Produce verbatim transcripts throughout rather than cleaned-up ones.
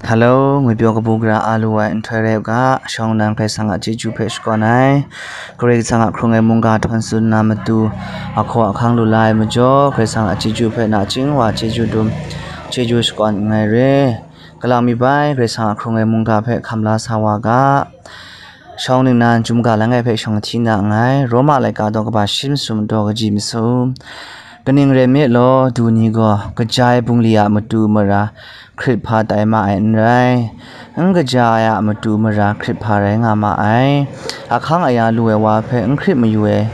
Hello, ngwi pyaw kabu gara a lu ai nhtoi rai u ga, shawng nnan Karai Kasang a chyeju hpe shakawn ai, Karai Kasang a hkrung ai mungga htawn tsun na matu, ahkaw ahkang lu la ai majaw, Karai Kasang a chyeju hpe nachying wa chyeju dum, chyeju shakawn nngai re. Galang mi bai, Karai Kasang a hkrung ai mungga hpe hkam la sa wa ga, shawng ningnan chyum ga langai hpe shawng hti na nngai, Roma laika daw kaba shi masum daw kaji masum. Kaning rai nme law, du ni gaw, kaja ai bungli a matu mara hkrit hpa tai ma ai n rai, n kaja ai a matu mara hkrit hpa rai nga ma ai. Ahkang aya lu ai wa hpe n hkrit mayu ai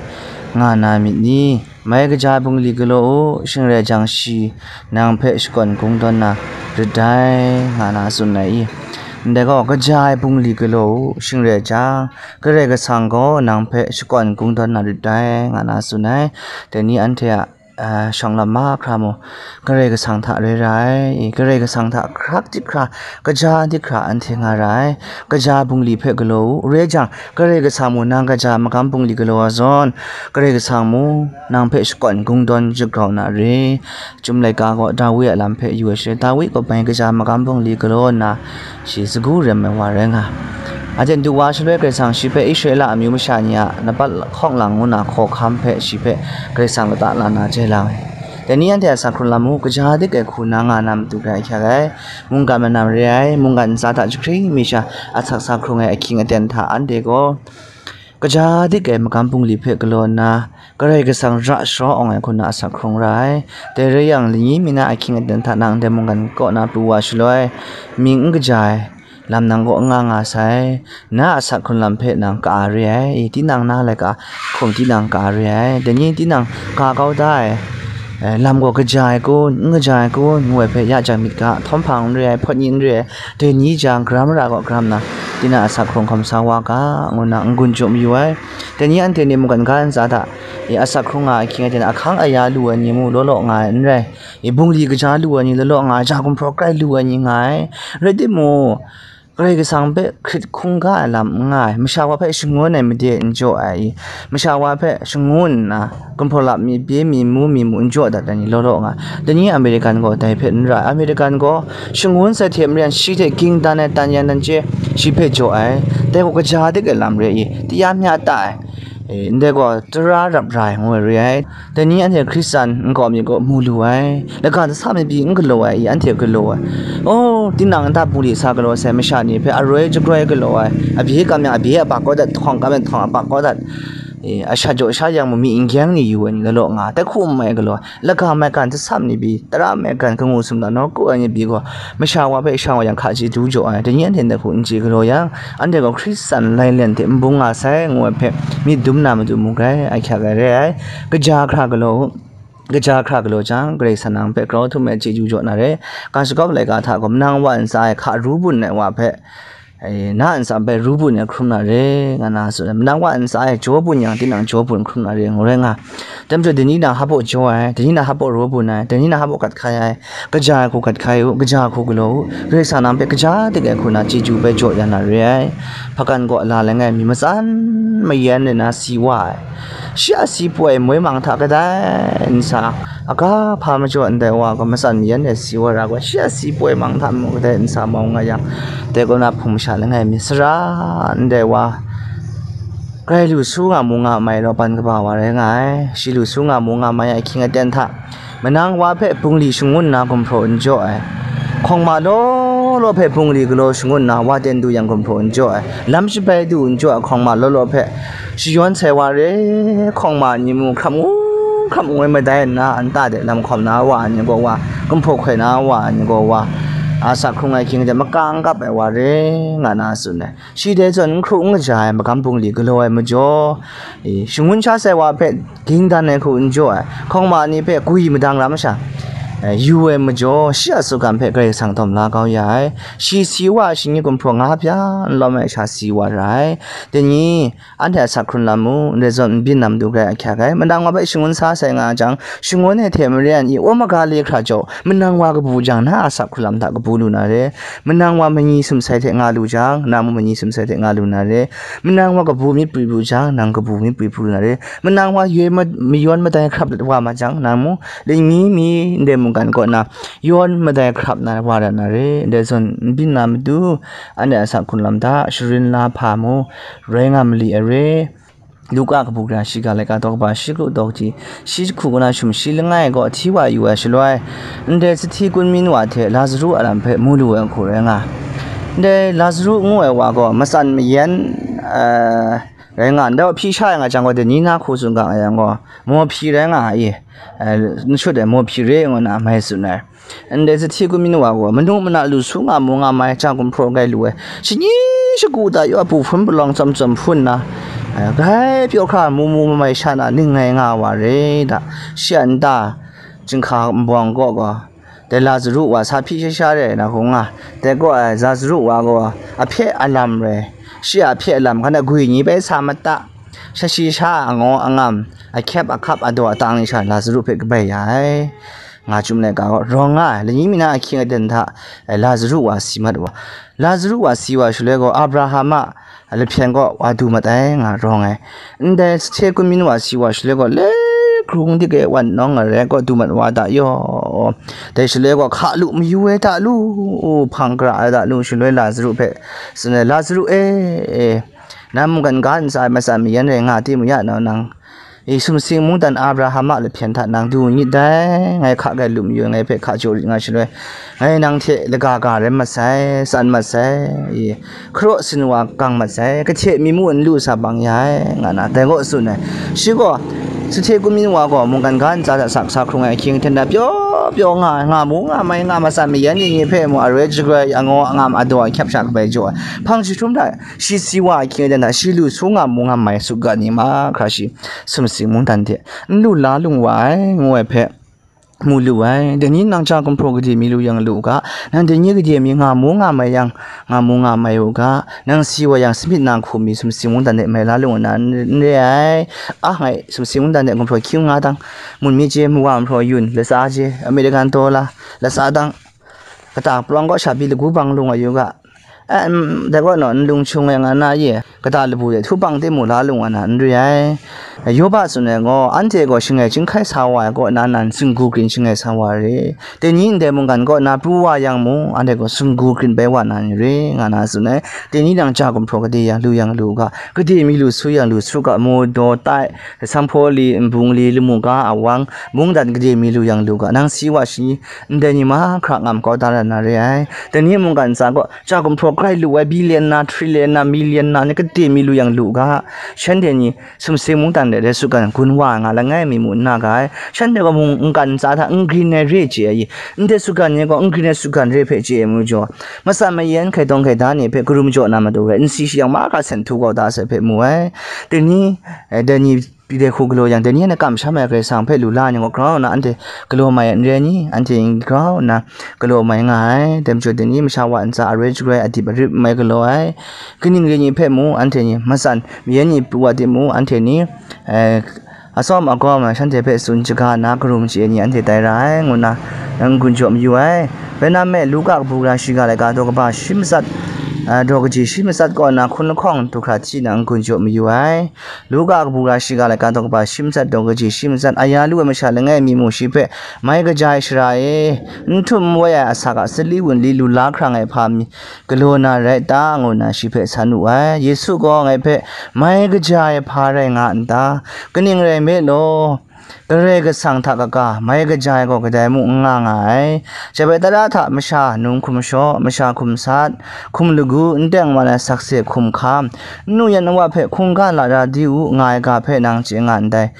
nga na myit ni? Mai kaja bungli galaw u, shing rai jang, shi nang hpe shakawn kungdawn na rit dai, nga na tsun ai i? Ndai gaw, kaja ai bungli galaw u, shing rai jang, Karai Kasang gaw nang hpe shakawn kungdawn na rit dai, nga na tsun ai. Dai ni anhte a, a, shawng lam mahkra mung, Karai Kasang hta rai ra ai, Karai Kasang hta hkrak dik hkra, kaja dik hkra anhte nga ra ai. Kaja bungli hpe galaw u, rai jang, Karai Kasang mung nang kaja magam bungli galaw ai zawn, Karai Kasang mung nang hpe shakawn kungdawn jagrau na re. Chyum laika gaw Dawi a lam hpe yu ai shaloi, Dawi gaw mai kaja magam bungli galaw nna, shi sagu rem ai wa rai nga. Aten du wa shaloi, Karai Kasang shi hpe Israela amyu masha ni a lapat hkawng lang ngu na hkawhkam hpe shi hpe Karai Kasang lata la na jai lang ai. Dai ni anhte a asak hkrung lam mung, kaja dik ai hku na nga na matu grai ahkyak ai, mungkan manam re ai, mungkan ntsa hta jahkring mi sha asak sa hkrung ai ahkying aten hta anhte gaw, kaja dik ai magam bungli hpe galaw nna, Karai Kasang ra sharawng awng ai hku na asak hkrung ra ai. Dai rai yang, lani mi na ahkying aten hta nang ndai mungkan kaw na pru wa shaloi, mying n kaja ai lam nang kaw n nga nga sai. Na asak hkrung lam hpe nang ka re ai, tinang na laika hkum tinang ka re ai. Dai ni tinang ka kau da ai, eh, lam gaw kaja ai kun, n kaja ai kun, ngu ai hpe ya jang myit ga, htawm hpang n re ai, hpawt ni n re ai, dai ni jang, gara mara kaw gara nna, tinang asak hkrung hkawm sa wa ga, ngu nna n-gun jaw mayu ai. Dai ni anhte ni mungkan ga ntsa hta, e, asak hkrung nga ahkying aten ahkang aya lu ai ni mung law law nga ai n rai. E, bungli kaja lu ai ni law law nga ai, ja gumhpraw grai lu ai ni nga ai. Rai timung, Karai Kasang hpe hkrit hkungga ai lam n nga ai, masha wa hpe shangun ai made n jaw ai, masha wa hpe shangun nna, gumhpraw lap mi, pyi mi, mu mi mung n jaw dat ai ni law law nga ai. Dai ni American gaw dai hpe n rai, American gaw shangun sai hte maren shi hte ging dan ai, tan yan dan chye shi hpe jaw ai, dai gaw kaja dik ai lam re i, tia mya ta ai, e, ndai gaw tara rap ra ai ngu ai re ai. Dai ni anhte Hkristan nkau mi gaw mu lu ai, lagaw kasa mi pyi n galaw ai, i anhte galaw ai. Oh, tinang nta bungli sa galaw sai masha ni hpe aroi jagroi galaw ai, abye kam yang abye a bak kau dat, htawng kam yang htawng a bak kau dat, e, a sha jaw sha yang mung mi n gyeng ni yu ai ni law law nga ai, tai hku n mai galaw ai, lagaw maigan kasa mi pyi, tara maigan kangu sumla nawku ai ni pyi gaw, masha wa hpe shang wa yang hka chye du jaw ai, dai ni anhte ndai hku n chye galaw yang, anhte gaw Hkristan lailen hte n bung nga sai, ngu ai hpe myit dum na matu mu grai ahkyak ai re ai. Kaja hkra galaw u, kaja hkra galaw jang, Karai Kasang nang hpe grau htum ai chyeju jaw na re. Ga shagawp laika hta gaw, manang wa ntsa e hka ru bun ai wa hpe, e, na ntsa bai ru bun ai hkrum na re, nga na tsun ai. Manang wa ntsa e jaw bun yang, tinang jaw bun hkrum na re, ngu rai nga. Dai majaw, dai ni na hpaw jaw ai, dai ni na hpaw ru bun ai, dai ni na hpaw gat hkai ai, kaja ai hku gat hkai u, kaja ai hku galaw u, Karai Kasang nang hpe kaja dik ai hku na chyeju bai jaw ya na re ai. Hpakan kaw la langai mi matsan mayan ai na si wa ai, shi a si poi moi mang hta kadai nsa, aga hpa majaw ndai wa gaw matsan mayan ai si wa ra gaw, shi a si poi mang hta mung kadai nsa mau nga yang, dai kaw na hpung masha langai mi sara ndai wa grai lu su nga mu nga mai law, ban kaba wa rai nga ai. Shi lu su nga mu nga mai ai ahkying aten hta, manang wa hpe bungli shangun nna gumhpraw n jaw ai, hkawng ma law law hpe bungli galaw shangun nna wa ten du yang gumhpraw n jaw ai, lam shabai du n jaw ai, hkawng ma law law hpe shayawn sai wa re, hkawng ma ni mung hkrap ngu hkrap ngu ai madai nna, nta de lam hkawm na wa ai ni gaw wa, gumhpraw hkoi na wa ai ni gaw wa, a, asak hkrung ai ahkying hte makang kap ai wa re, nga na tsun ai. Shi dai zawn n hkru n kaja ai magam bungli galaw ai majaw, e, shangun sha sai wa hpe ging dan ai hku n jaw ai, hkawng ma ni hpe gwi madang ra masha, e, yu ai majaw, shi a tsugan hpe Karai Kasang dawm la kau ya ai. Shi si wa ai, shi ni gumhpraw nga bya n lawm ai sha si wa ra ai. Dai ni, anhte a asak hkrun lam mu, ndai zawn n byin na matu grai ahkyak ai. Manang wa hpe shangun sa sai nga jang, shangun ai hte maren i, aw maga le hkra jaw, manang wa kabu jang, na a asak hkrun lam hta kabu lu na re. Manang wa manyi sumsai hte nga lu jang, nang mung manyi sumsai hte nga lu na re. Manang wa kabu myit pru pru jang, nang kabu myit pru pru na re. Manang wa yoi ma-, mayawn madai hkrap wa ma jang, nang mung lingmi mi ndai mung gan kaw na yawn madai hkrap na wa ra na re. Ndai zawn n byin na matu, anhte a asak hkrung lam hta sharin la hpa mu, rai nga mali ai re. Luka kabu gara shiga laika daw kaba shi kru daw ji, shi jahku kaw na shum shi langai gaw hti wa yu ai shaloi, ndai sahti kun min wa hte Lazaru a lam hpe mu lu ai hku rai nga. Ndai Lazaru ngu ai wa gaw matsan mayan, eh, rai nga, ndai hpyi sha ai nga jang gaw, dai ni na hku tsun ga nga yang gaw, mawhpyi rai nga ai, eh, n shut ai mawhpyi re ngu na mai tsun ai. Ndai sahti kun min wa gaw, manu mana lu su nga mu nga mai, ja gumhpraw gai lu ai, shani shagu ta yaw a bu hpun palawng tsawm tsawm hpun na, eh, grai pyaw hkra mu mu mai sha na ning ngai nga wa re da, shi a nta, jinghka nbawng kaw gaw, dai Lazaru wa sa hpyi sha sha re na hkung nga, dai kaw ai Lazaru wa gaw ahpye alam re, shi a ahpye alam hkan a gwi ni bai sa mata, shashi sha a angaw angam, ahkyep ahkap adaw atang ni sha Lazaru hpe kabai ya ai, nga chyum laika gaw rawng nga ai. Lani mi na ahkying aten hta, eh, Lazaru wa si mat wa, Lazaru wa si wa shaloi gaw, Abraham a lahpyen kaw wa du mat ai, nga rawng ai. Ndai sahte kun min wa si wa shaloi gaw, le hkrung dik e wan nawng ai rai kaw du mat wa da yaw. Dai shaloi gaw, hka lu mayu ai da lu, hpang kara ai da lu, shaloi Lazaru hpe tsun ai, Lazaru e, e, nang mungkan ga ntsa ai matsan mayan rai nga timung ya nau nang, i sumsing mungdan Abraham a lahpyen hta nang du nyit dai, ngai hka gai lu mayu ai, ngai hpe hka jaw rit nga shaloi, ngai nang hte laga ga rai mat sai, tsan mat sai, i, hkaraw sin wa gang mat sai, kahte mi mu n lu sa bang ya ai, nga na dai kaw tsun ai. Shi gaw, sahte kun min wa gaw mungkan ga ntsa hta sa sa hkrung ai ahkying hten na pyaw pyaw nga ai, nga mu nga mai nga matsan mayan ni ni hpe mu aroi jagrai angaw angam adaw ai hkyap sha kabai jaw ai, hpang jahtum hta shi si wa ahkying aten hta shi lu su nga mu nga mai sutgan ni mahkra shi sumsing mungdan hte n lu la lung wa ai, ngu ai hpe mu lu ai. Dai ni nang ja gumhpraw gade mi lu yang lu u ga, nang dai ni gade mi nga mu nga mai yang, nga mu nga mai u ga, nang si wa yang samyit na hku mi sumsing mungdan hte mai la lung na n, n re ai. Ah, ngai sumsing mungdan hte gumhpraw hkying nga dang, mun mi je, mawa mahpraw yun, latsa je, American dollar, latsa dang, kata palawng kaw sha pyi lagu bang lung ai yu ga, eh, em, dai kaw naw, n lung hkyung ai nga na ye, kata labu de htu bang de mu la lung wa na n re ai. Yoba tsun ai gaw, anhte gaw shangai chyinghkai sa wa ai kaw na nan singgu krin shangai sa wa re. Dai ni ndai mungkan kaw na pru wa yang mu, anhte gaw singgu krin bai wa na ni re, nga na tsun ai. Dai ni nang ja gumhpraw gade yang lu yang lu ga, gade mi lu su yang lu su ga, mu daw tai, sanghpaw li, nbung li, lamu ga, awang, mungdan gade mi lu yang lu ga, nang si wa shi, ndai ni mahkra ngam kau da ra na re ai. Dai ni mungkan ntsa gaw, ja gumhpraw grai lu ai, billion na, trillion na, million na ni gade mi lu yang lu ga, shanhte ni sumsing mungdan de, de sutgan gun wa nga langai mi mu n na ga ai. Shanhte gaw mungkan ntsa hta n grin ai re chye ai, ndai sutgan ni gaw n grin ai sutgan re hpe chye ai mu jaw, matsan mayan hkaitawng hkaida ni hpe karum jaw na matu rai, n si shi yang mahkra sen htu kau da sai hpe mu ai. Dai ni, eh, dai ni, Pyi dai hku galaw yang, dai ni a kamsham ai Karai Kasang hpe lu la ai ni gaw grau nna anhte galaw mai ai n re ai ni? Anhte grau nna galaw mai nga ai. Dai majaw, dai ni masha wa ntsa aroi jagrai adip arip mai galaw ai. Kaning rai ni hpe mu, anhte ni matsan mayan ni pru wa timung, anhte ni, eh, atsawm agawm ai shanhte hpe tsun shaga nna karum chye ai ni anhte tai ra ai, ngu nna n-gun jaw mayu ai. Bai na me, Luka kabu gara shiga laika daw kaba shi matsat, eh, daw kaji shi matsat kaw nna hkun lahkawng du hkra hti nna n-gun jaw mayu ai. Luka kabu gara shiga laika daw kaba shi matsat daw kaji shi matsat, aya lu ai masha langai mi mu shi hpe, "Mai kaja ai Sara e, n htum n wai ai asak a sali wunli lu la hkrang ai hpa mi galaw na rai ta?" ngu nna shi hpe san wu ai. Yesu gaw, "Ngai hpe mai kaja ai hpa rai nga n ta? Kaning rai nme law, Karai Kasang hta kaga mai kaja ai gaw kadai mung n nga nga ai. Jabetara hta masha num hkum shaw, masha hkum sat, hkum lagu, n teng man ai sakse hkum hkam, n nu yan awa hpe hkungga lara di u, nga ai ga hpe nang chye nga ndai,"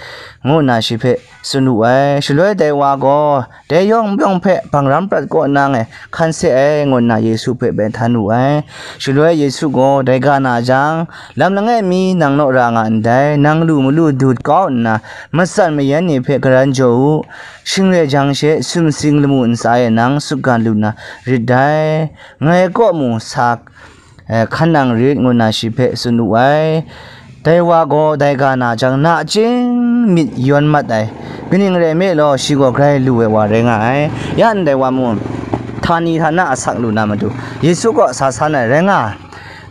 ngu nna shi hpe tsun wu ai. Shaloi dai wa gaw, "Dai yawng yawng hpe bang ram prat kaw nna ngai hkan se ai," ngu nna Yesu hpe bai htan wu ai. Shaloi Yesu gaw dai ga na jang, "Lam langai mi nang naw ra nga ndai, nang lu malu dut kau nna, matsan mayan ni hpe garan jaw u, shing rai jang she, sumsing lamu ntsa e nang sutgan lu na rit dai, ngai kaw mu sa, eh, hkan nang rit," ngu nna shi hpe tsun wu ai. Dai wa gaw dai ga na jang, nachying myit yawn mat ai. Kaning rai nme law, shi gaw grai lu ai wa rai nga ai. Ya ndai wa mung, htani htana asak lu na matu, Yesu kaw sa san ai rai nga ai.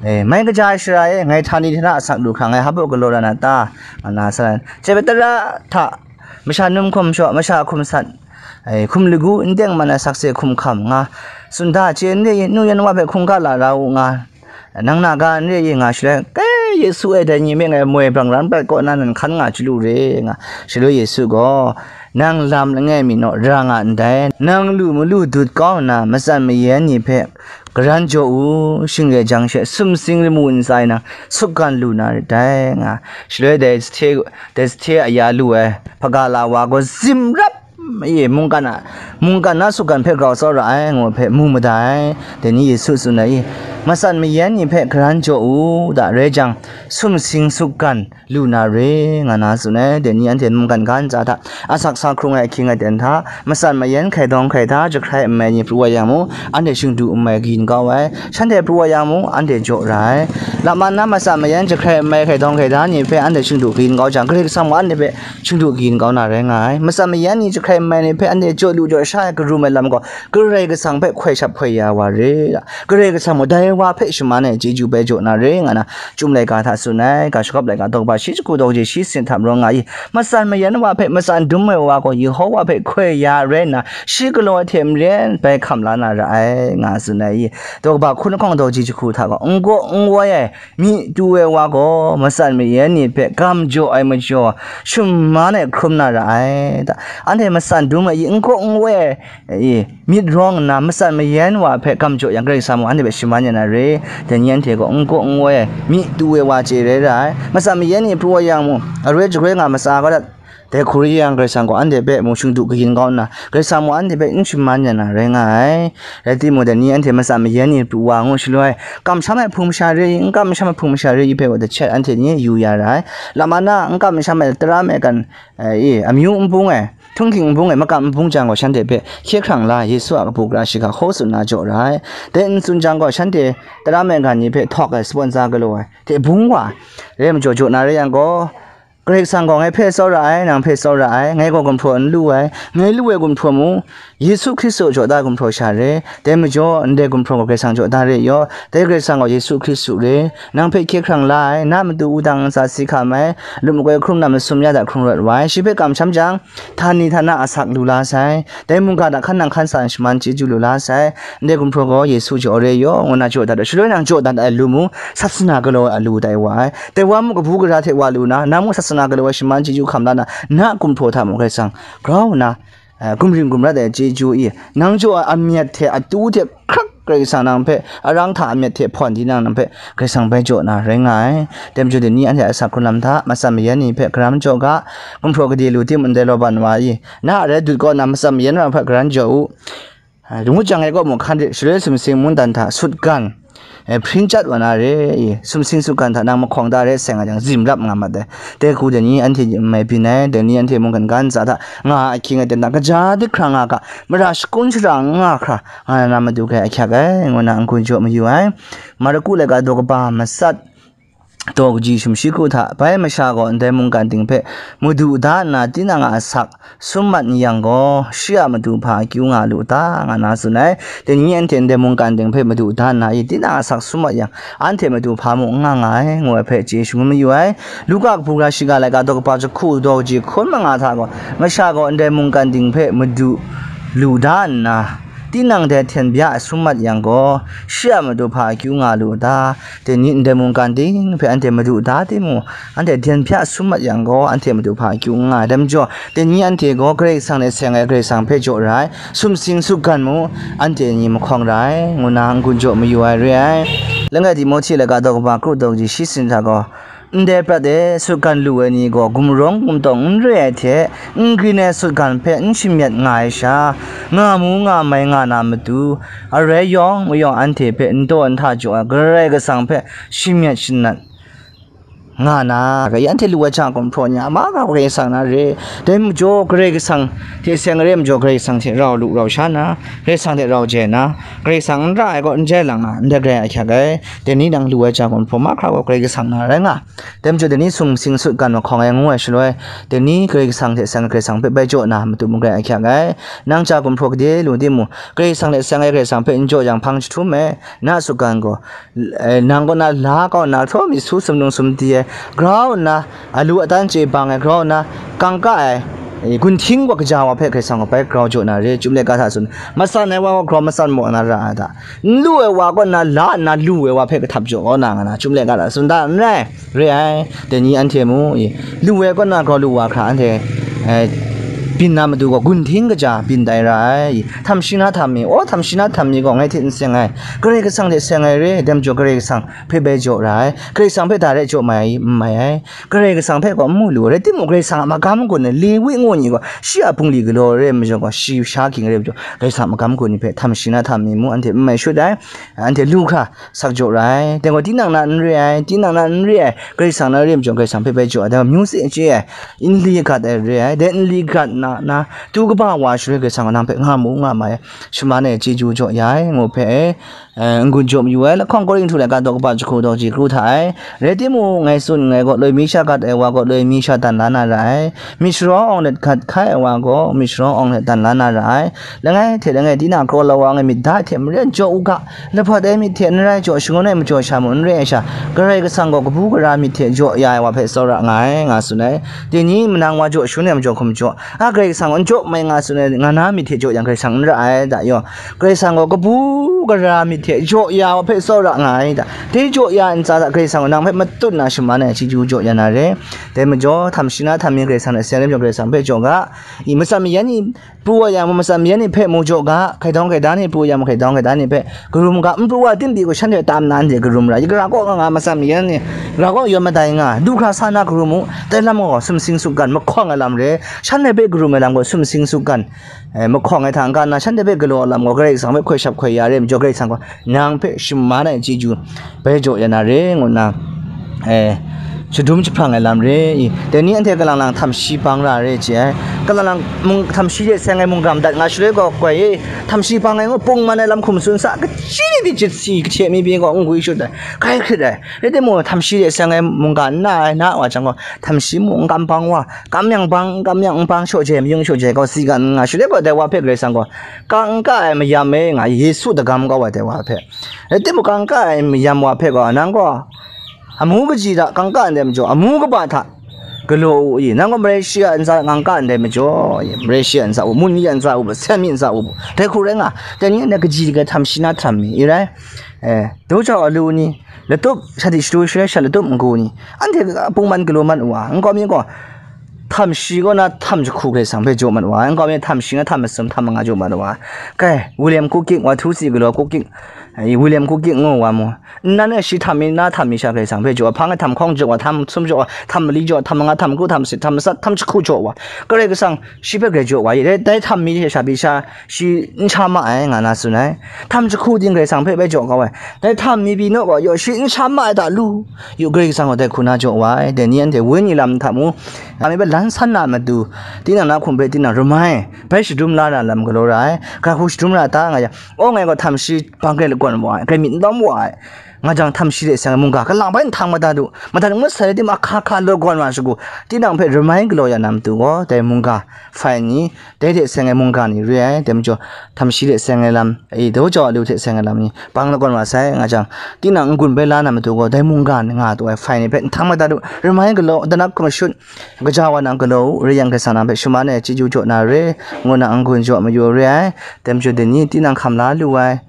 Eh, "Mai kaja ai Sara e, ngai htani htana asak lu hkra, ngai hpa galaw ra na ta?" nga na san ai. Jabetara hta masha num hkum shaw, masha hkum sat, Ai, hkum lagu n teng man ai sakse hkum hkam nga, sunda chye n re i, nu yan wa hpe hkungga la ra u nga, nang na ga n re i nga shaloi, ke Yesu e dai ni me ngai moi brang ran prat kaw na nan hkan nga chyalu re nga. Shaloi Yesu gaw, nang lam langai mi naw ra nga ndai, nang lu malu dut kau nna matsan mayan ni hpe karan jaw u, shing re jang she sumsing lamu ntsa e nang sutgan lu na rit dai nga. Shaloi dai sahte, dai sahte aya lu ai hpaga la wa gaw zim rap i, mungkan a, mungkan na sutgan hpe grau tsawra ai, ngu hpe mu mada ai. Dai ni Yesu tsun ai i, matsan mayan ni hpe karan jaw u da, rai jang, sumsing sutgan lu na re, nga na tsun ai. Dai ni anhte mungkan ga ntsa hta, asak sa hkrung ai ahkying aten hta, matsan mayan hkai dawng hkai hta, jahkrai nmai ni pru wa yang mu, anhte shingdu nmai kayin kau ai. Shanhte pru wa yang mu, anhte jaw ra ai. Lama na matsan mayan jahkrai nmai hkai dawng hkai hta ni hpe anhte shingdu kayin kau jang, Karai Kasang mung anhte hpe shingdu kayin kau na rai nga ai. Matsan mayan ni jahkrai nmai ni hpe anhte jaw lu jaw sha ai karum ai lam gaw, Karai Kasang hpe hkoi shap hkoi ya wa re. Karai Kasang mung dai wa hpe shaman ai chyeju bai jaw na re, nga na, Chyum laika hta tsun ai, ga shagap laika daw kaba shi jahku daw kaji shi sin hta marawng nga i, matsan mayan wa hpe matsan dum ai wa gaw, Yehowa hpe hkoi ya rai nna, shi galaw ai hte maren bai hkam la na ra ai, nga tsun ai i, daw kaba hkun lahkawng daw kaji jahku hta gaw, n gaw n woi ai, myi tu ai wa gaw, matsan mayan ni hpe gam jaw ai majaw, shaman ai hkrum na ra ai. Ta, anhte matsan dum ai i, n gaw n woi ai, i, myit rawng nna matsan mayan wa hpe gam jaw yang, Karai Kasang mung anhte hpe shaman ya na re. Dai ni anhte gaw n gaw n woi ai, myi tu ai wa chye rai ra ai. Matsan mayan ni pru wa yang mung, aroi jahkrai nga matsa kau dat, dai hku rai yang, Karai Kasang gaw anhte hpe mung shingdu kayin kau nna, Karai Kasang mung anhte hpe n shaman ya na rai nga ai. Rai timung, dai ni anhte matsan mayan ni pru wa ngu shaloi, kamsham ai hpung masha re i, n kamsham ai hpung masha re i hpe gaw, dai hte anhte ni yu ya ra ai. Lama na n kamsham ai tara maigan, e, amyu n bung ai, htunghking n bung ai, makam n bung jang gaw, shanhte hpe hkye hkrang la, Yesu a kabu gara shiga hkaw tsun na jaw ra ai. Dai n tsun jang gaw, shanhte tara maigan ni hpe htawk ai, sabawn za galaw ai, hte bung wa ai, rai majaw jaw na rai yang gaw, Karai Kasang gaw ngai hpe tsawra ai, nang hpe tsawra ai, ngai gaw gumhpraw n lu ai, ngai lu ai gumhpraw mung, Yesu Hkristu jaw da gumhpraw sha re, dai majaw ndai gumhpraw gaw Karai Kasang jaw da re yaw, dai Karai Kasang gaw Yesu Hkristu re, nang hpe hkye hkrang la ai, na matu wudang ntsa si hkam ai, lup makoi hkrum na masum ya da hkrung rawt wa ai, shi hpe kamsham jang, htani htana asak lu la sai, dai mungga hta hkan nang hkan sa ai shaman chyeju lu la sai, ndai gumhpraw gaw Yesu jaw re yaw, ngu na jaw dat ai, shaloi nang jaw dat ai lu mung, sasana galaw ai alu tai wa ai, dai wa mung kabu gara hte wa lu na, nang mung sasana galaw ai shaman chyeju hkam la na, na gumhpraw hta mung Karai Kasang grau nna, eh, gumring gumrat ai chyeju i, nang jaw ai amyat hte atu hte hkrak Karai Kasang nang hpe arang hta amyat hte hpawn di nang, nang hpe Karai Kasang bai jaw na rai nga ai. Dai majaw dai ni anhte a asak hkrung lam hta, matsan mayan ni hpe karam jaw ga, gumhpraw gade lu timung ndai law ban wa i, na a rai dut kaw na matsan mayan wa hpe karan jaw u. Ah, ngut jang ngai kaw mung hkan rit, shaloi sumsing mungdan hta sutgan, eh, hpring chyat wa na re i, sumsing sutgan hta nang mahkawng da re seng a jang, zim rap nga mat ai. Dai hku dai ni anhte mai byin ai, dai ni anhte mungkan ga ntsa hta nga ai ahkying aten hta, kaja dik hkra nga ga, mara shakun shara nga hkra nga na matu grai ahkyak ai, ngu na n-gun jaw mayu ai. Marku laika daw kaba matsat, daw kaji sumshi hku hta, bai masha gaw ndai mungkan ting hpe madu da nna, tinang a asak sum mat n yang gaw, shi a matu hpa akyu nga lu ta, nga na tsun ai. Dai ni anhte ndai mungkan ting hpe madu da nna i, tinang a asak sum mat yang, anhte matu hpa mung n nga nga ai, ngu ai hpe chye shangun mayu ai. Luka kabu gara shiga laika daw kaba jahku daw kaji hkun manga hta gaw, masha gaw ndai mungkan ting hpe madu lu da nna, tinang dai hten bya a sum mat yang gaw, shi a matu hpa akyu nga lu ta? Dai ni ndai mungkan ting hpe anhte madu da timung, anhte hten bya a sum mat yang gaw, anhte matu hpa akyu n nga ai. Dai majaw, dai ni anhte gaw Karai Kasang hte seng ai Karai Kasang hpe jaw ra ai, sumsing sutgan mung anhte ni mahkawng ra ai, ngu na n-gun jaw mayu ai re ai. Langai Timohti laika daw kaba kru daw kaji shi sin hta gaw, ndai prat e sutgan lu ai ni gaw gumrawng gumtawng n re ai hte, n grin ai sutgan hpe n shamyet nga ai sha, nga mu nga mai nga na matu, arai yawng mayawng anhte hpe n taw n hta jaw ai Karai Kasang hpe shamyet shanat nga na, anhte lu ai hta gumhpraw ni a mahkra Karai Kasang na re. Dai majaw Karai Kasang hte seng ai re majaw, Karai Kasang hte rau lu rau sha na, Karai Kasang hte rau jai na, Karai Kasang n ra ai kaw n jai lang na, ndai grai ahkyak ai. Dai ni nang lu ai hta gumhpraw mahkra gaw Karai Kasang na rai nga. Dai majaw dai ni sumsing sutgan mahkawng ai ngu ai shaloi, dai ni Karai Kasang hte seng ai Karai Kasang hpe bai jaw na matu mung grai ahkyak ai. Nang hta gumhpraw gade lu timung, Karai Kasang hte seng ai Karai Kasang hpe n jaw yang hpang jahtum ai, na sutgan gaw, eh, nang kaw na la kau nna, htaw mi su sumlung sumti ai, grau nna, alu adan chye bang ai, grau nna, kangka ai, Gunhting gaw kaja wa hpe Karai Kasang gaw bai grau jaw na re, Chyum laika hta tsun, matsan ai wa gaw grau matsan maw na ra ai hta, n lu ai wa kaw nna la nna lu ai wa hpe kahtap jaw kau na nga na, Chyum laika hta tsun da n rai, re ai. Dai ni anhte mu, i, lu ai kaw nna grau lu wa hkra anhte, eh, byin na matu gaw gunhting kaja byin tai ra ai, i, htam shi na htam mi, aw, htam shi na htam mi gaw ngai hte n seng ai, Karai Kasang hte seng ai re, dai majaw Karai Kasang hpe bai jaw ra ai, Karai Kasang hpe da rai jaw mai ai, n mai ai. Karai Kasang hpe gaw n mu lu, rai timung, Karai Kasang a magam gun ai Lewi ngu ni gaw, shi a bungli galaw re ai majaw gaw, shi sha ging re ai majaw, Karai Kasang a magam gun ni hpe htam shi na htam mi mu, anhte n mai shut ai, anhte lu hkra sak jaw ra ai. Dai gaw, tinang na n re ai, tinang na n re ai, Karai Kasang na re ai majaw, Karai Kasang hpe bai jaw ai, dai gaw, myu se chye ai, nli gat ai re ai, dai nli gat na, na, tu kaba wa shaloi Karai Kasang gaw nang hpe nga mu, nga mai ai, shaman ai chyeju jaw ya ai, ngu hpe, eh, n-gun jaw mayu ai, lahkawng Korinhtu laika daw kaba jahku daw ji kru hta ai. Rai timung, ngai tsun nngai, gaw loi mi sha gat ai wa gaw loi mi sha dan la na ra ai. Myit sharaw awng let gat hkai ai wa gaw myit sharaw awng let dan la na ra ai. Langai hte langai, tinang kraw la wa ngai myit da ai hte maren jaw u ga, lahpawt ai myit hte n rai jaw, shangun ai majaw sha mung n re ai sha, Karai Kasang gaw kabu gara myit hte jaw ya ai wa hpe tsawra nga ai, nga tsun ai. Dai ni manang wa jaw, shangun ai majaw hkum jaw, a, Karai Kasang gaw n jaw mai nga tsun ai, nga na myit hte jaw yang Karai Kasang n ra ai, da yaw. Karai Kasang gaw kabu gara myit hte jaw ya wa hpe tsawra nga ai da. Dai jaw ya ntsa hta Karai Kasang gaw nang hpe matut na shaman ai chyeju jaw ya na re. Dai majaw, htam shi na htam mi Karai Kasang hte seng ai majaw Karai Kasang hpe jaw ga. I, matsan mayan ni pru wa yang mu, matsan mayan ni hpe mu jaw ga. Hkaidawng hkaida ni pru wa yang mu, hkaidawng hkaida ni hpe karum ga. N pru wa tim pyi gaw shanhte tam na anhte karum ra. I, gara kaw nga nga matsan mayan ni, gara kaw yawn madai nga. Du hkra sa na karum u. Dai lam gaw sumsing sukgan, mahkawng ai lam re. Shanhte hpe karum ai lam gaw sumsing sukgan. Eh, mahkawng ai hta n-ga nna, shanhte hpe galaw ai lam gaw, Karai Kasang hpe hkoi shap hkoi ya re ai majaw, Karai Kasang gaw nang hpe shaman ai chyeju bai jaw ya na re, ngu nna, eh, shadum jahprang ai lam re i. Dai ni anhte kalang lang htam shi bang ra re chye ai. Kalang lang mung, htam shi hte seng ai mungga madat nga shaloi gaw, goi e, htam shi bang ai ngu pungman ai lam hkum tsun sa, kaji ni pyi jahti kahte mi pyi gaw n-gwi shut ai, hkai hkrit ai. Rai timung, htam shi hte seng ai mungga n na ai, na wa jang gaw, htam shi mung n kam bang wa, kam yang bang, kam yang n bang, shaw jai mayung shaw jai gaw, si gan nga shaloi gaw, dai wa hpe Karai Kasang gaw, ka n ka ai mayam e nga, Yesu dagam kau ai dai wa hpe. Rai timung, ka n ka ai mayam wa hpe gaw, nang gaw amu kaji hta ka n ka ndai majaw, amu kaba hta galaw u i, nang gaw Malaysia ntsa ka n ka ndai majaw, Malaysia ntsa u, mun mi ntsa u, sen mi ntsa u, dai hku rai nga, dai ni anhte kaji hkrai htam shi na htam mi, i rai, eh, dawjau alu ni, latup, shanhte shadu shaloi sha latup n-gu ni, anhte pungman galaw mat wa, nkau mi gaw, htam shi kaw na htam jahku Karai Kasang hpe jaw mat wa, nkau mi htam shi na htam masum htam manga jaw mat wa. Kai, William Kukik, wa htu si galaw Kukik, ai, William Kukik ngu wa mu. Nnan e shi htam mi na htam mi sha Karai Kasang hpe jaw wa, hpang e htam hkawng jaw wa, htam sum jaw wa, htam mali jaw wa, htam manga, htam kru, htam sit, htam masat, htam jahku jaw wa. Karai Kasang shi hpe grai jaw wa, dai, dai htam mi sha pyi sha, shi n sha ma ai, nga na tsun ai. Htam jahku ting Karai Kasang hpe bai jaw kau ai. Dai htam mi pyi naw gaw, yaw shi n sha ma ai hta lu yu, Karai Kasang gaw dai hku na jaw wa ai. Dai ni anhte wenyi lam hta mu, lam mi hpe lan san na matu, tinang na hkum hpe tinang ramai, bai shadum la na lam galaw ra ai. Ga hku shadum ra ta nga yang, aw, ngai gaw htam shi bang hkrai lagawn wa ai, hkrai myit n lawm wa ai. Nga jang htam shi hte seng ai mungga kalang bai nhtang madat u, madat ngut sai timung, ahka hka lagawn wa shagu, tinang hpe ramai galaw ya na matu gaw, dai mungga hpai ni, dai hte seng ai mungga ni re ai, dai majaw, htam shi hte seng ai lam, e, dawjau alu hte seng ai lam ni, bang lagawn wa sai, nga jang, tinang n-gun bai la na matu gaw, dai mungga ni nga taw ai hpai ni hpe nhtang madat u, ramai galaw, danak hkum shut, kaja wa nang galaw u, rai yang Karai Kasang nang hpe shaman ai chyeju jaw na re, ngu na n-gun jaw mayu re ai, dai majaw dai ni, tinang hkam la lu ai,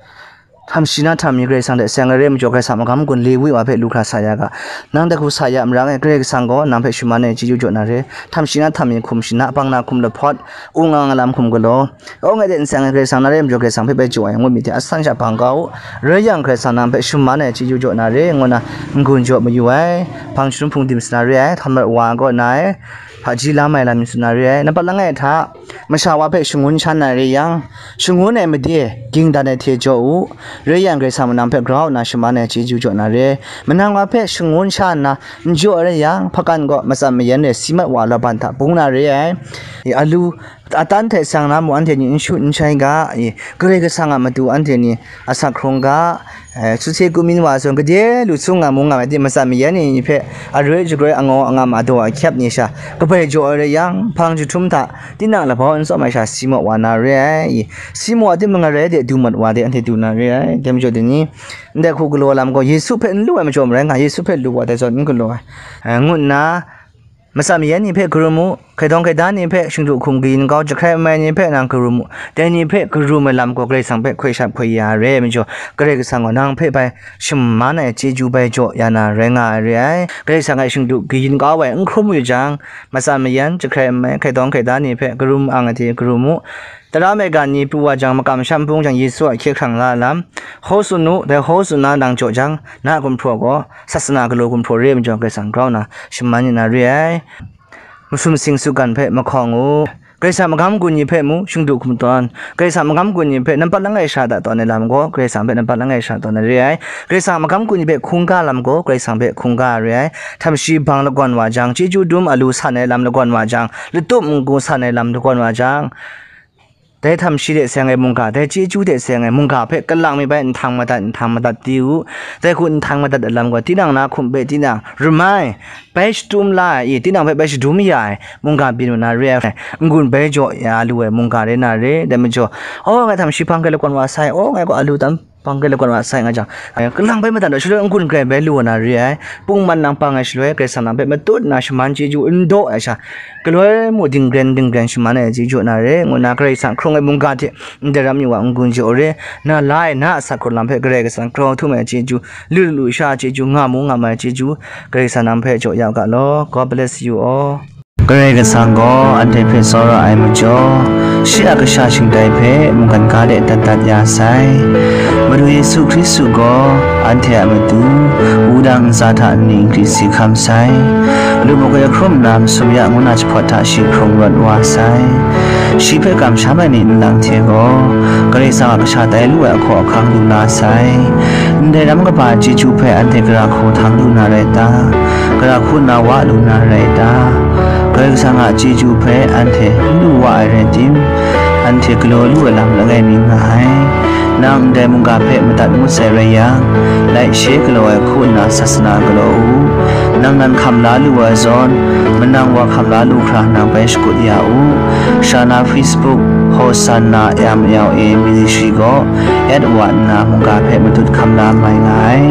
htam shi na htam mi Karai Kasang hte seng ai re majaw, Karai Kasang magam gun Lewi wa hpe lu hkra sa ya ga. Nang dai hku sa ya, marang e Karai Kasang gaw nang hpe shaman ai chyeju jaw na re. Htam shi na htam mi hkum shana, bang na hkum lahpawt, u nga nga lam hkum galaw, aw, ngai hte n seng ai Karai Kasang na re majaw, Karai Kasang hpe bai jaw ai ngut myit hte asan sha bang kau u. Rai yang, Karai Kasang nang hpe shaman ai chyeju jaw na re, ngu na n-gun jaw mayu ai. Hpang jahtum hpung dim sa na re ai, htamat wa kaw na ai, hpaji lam ai lam mi tsun na re ai. Nampat langai hta, masha wa hpe shangun shan na re yang, shangun ai made ging dan ai hte jaw u. Rai yang, Karai Kasang manang hpe grau nna shaman ai chyeju jaw na re. Manang wa hpe shangun sha nna n jaw ai rai yang, hpakan gaw matsan mayan re si mat wa laban hta bung na re ai. I, alu, atan hte sang na mung anhte ni n shu n shai ga, i, Karai Kasang a matu anhte ni asak hkrung ga, eh, suse kumin wa zawn gade lu sung nga mung nga ai di, matsan mayan ni hpe aroi jagroi, angaw angam, adaw ahkyep ni sha kabai jaw ai rai yang, hpang jahtum hta tinang labau n tsawm ai sha si maw wa na re ai, i, si maw wa timung, ngarai de du mat wa de anhte du na re ai. Dai majaw dai ni, ndai hku galaw lam gaw Yesu hpe n lu ai majaw marai nga, Yesu hpe lu wa dai zawn n galaw ai, eh, ngu nna, matsan mayan ni hpe karum u, Hkaidawng hkaida ni hpe shingdu hkum kayin kau, jahkrai mai ni hpe nang karum u. Dai ni hpe karum ai lam gaw Karai Kasang hpe hkoi shap hkoi ya re ai majaw, Karai Kasang gaw nang hpe bai shaman ai chyeju bai jaw ya na rai nga ai re ai. Karai Kasang a shingdu kayin kau ai n hkrum yu jang, matsan mayan, jahkrai mai, hkaidawng hkaida ni hpe karum ang ai hte karum u. Tara maigan ni pru wa jang, makam masham bung jang, Yesu a hkye hkrang la ai lam, hkaw tsun u, dai hkaw tsun na nang jaw jang, na a gumhpraw gaw sasana galaw gumhpraw re ai majaw, Karai Kasang grau nna shaman yu na re ai. Masum sing su gan hpe mahkawng u. Karai Kasang magam gun ni hpe mu, shingdu hkum tawn. Karai Kasang magam gun ni hpe nampat langai sha hta tawn ai lam gaw, Karai Kasang hpe nampat langai sha tawn ai re ai. Karai Kasang magam gun ni hpe hkungga lam gaw, Karai Kasang hpe hkungga ai re ai. Htam shi bang lagawn wa jang, chyeju dum alu san ai lam lagawn wa jang, latup ngu san ai lam lagawn wa jang, dai htam shi de seng ai mungga, dai chyeju de seng ai mungga hpe kalang mi bai nhtang madat, nhtang madat di u. Dai hku nhtang madat ai lam gaw, tinang na hkum hpe tinang, ramai, bai shadum la ai, i, tinang hpe bai shadum ya ai mungga byin wa na re ai, n-gun bai jaw ya lu ai mungga rai na re, dai majaw, aw, ngai htam shi hpang hkrai lagawn wa sai, aw, ngai gaw alu tam hpang hkrai lagawn wa sai, nga jang, kalang bai madat daw, shaloi n-gun hkrai bai lu wa na re ai, pungman nang pang ai shaloi, Karai Kasang nang hpe matut nna shaman chyeju n daw ai sha, galoi mu dingren dingren shaman ai chyeju na re, ngu nna Karai Kasang hkrung ai mungga hte ndai ram yu wa n-gun jaw re, na la ai na a asak hkrung lam hpe Karai Kasang grau htum ai chyeju, lu lu sha chyeju, nga mu nga ma ai chyeju, Karai Kasang nang hpe jaw ya u ga law. God bless you all. Karai Kasang gaw anhte hpe tsawra ai majaw, shi a kasha shingtai hpe mungkan ga de dat dat ya sai. Madu Yesu Hkristu gaw anhte a matu, wudang ntsa hta nni n-gri si hkam sai. Lu makoi hkrum nna masum ya ngu na jahpawt hta shi hkrung rawt wa sai. Shi hpe kamsham ai myit nlang hte gaw, Karai Kasang a kasha tai lu ai ahkaw ahkang lu la sai. Ndai ram kaba chyeju hpe anhte gara hku htang lu na rai ta? Gara hku nna wa lu na rai ta? Karai Kasang a chyeju hpe anhte n lu wa ai rai tim, anhte galaw lu ai lam langai mi nga ai. Nang ndai mungga hpe madat ngut sai rai yang, laishe galaw ai hku nna sasana galaw u. Nang nan hkam la lu ai zawn, manang wa hkam la lu hkra nang bai shakut ya u. Sha na Facebook, Hosanna M L A Ministry gaw at wa nna mungga hpe matut hkam la mai nga ai.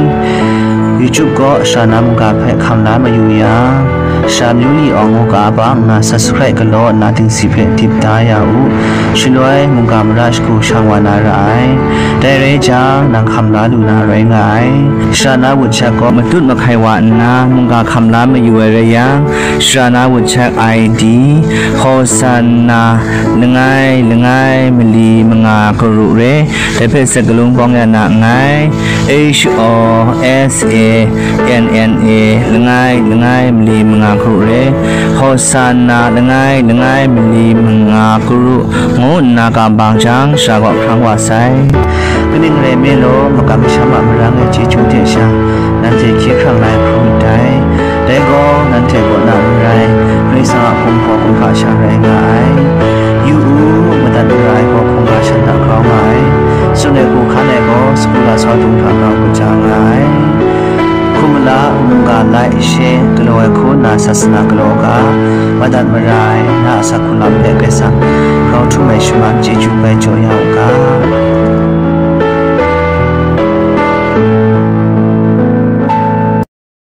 YouTube gaw sha na mungga hpe hkam la mayu yang, sha myu li awng u ga bang nna subscribe galaw nna dingsi hpe dip da ya u. Shaloi mungga mara shagu shang wa na ra ai. Dai rai jang, nang hkam la lu na rai nga ai. Sha na WhatsApp gaw matut mahkai wa nna mungga hkam la mayu ai rai yang, sha na WhatsApp I D, Hosanna, langai, langai, mali, manga, karu re, dai hpe sakalung bawng ya na nngai, H O S A N N A, langai, langai, mali, manga, karu re, Hosanna, langai, langai, mali, manga, karu, ngu nna kam bang jang, sha gaw hkrang wa sai. Kaning rai nme law, makam masham a marang ai chyeju hte sha, nanhte hkye hkrang la ai hkrum myit dai. Dai gaw, nanhte kaw na n rai, Karai Kasang a hkum hpaw hkum hpa sha rai nga ai. Yu u, madat mara ai gaw hkungga shan hta grau nga ai. Tsun ai hku hkan ai gaw, sagu lasau dung hta grau kaja nga ai. Hkum mala, mungga lai she galaw ai hku nna sasana galaw ga, madat mara ai na a asak hkrung lam hpe Karai Kasang grau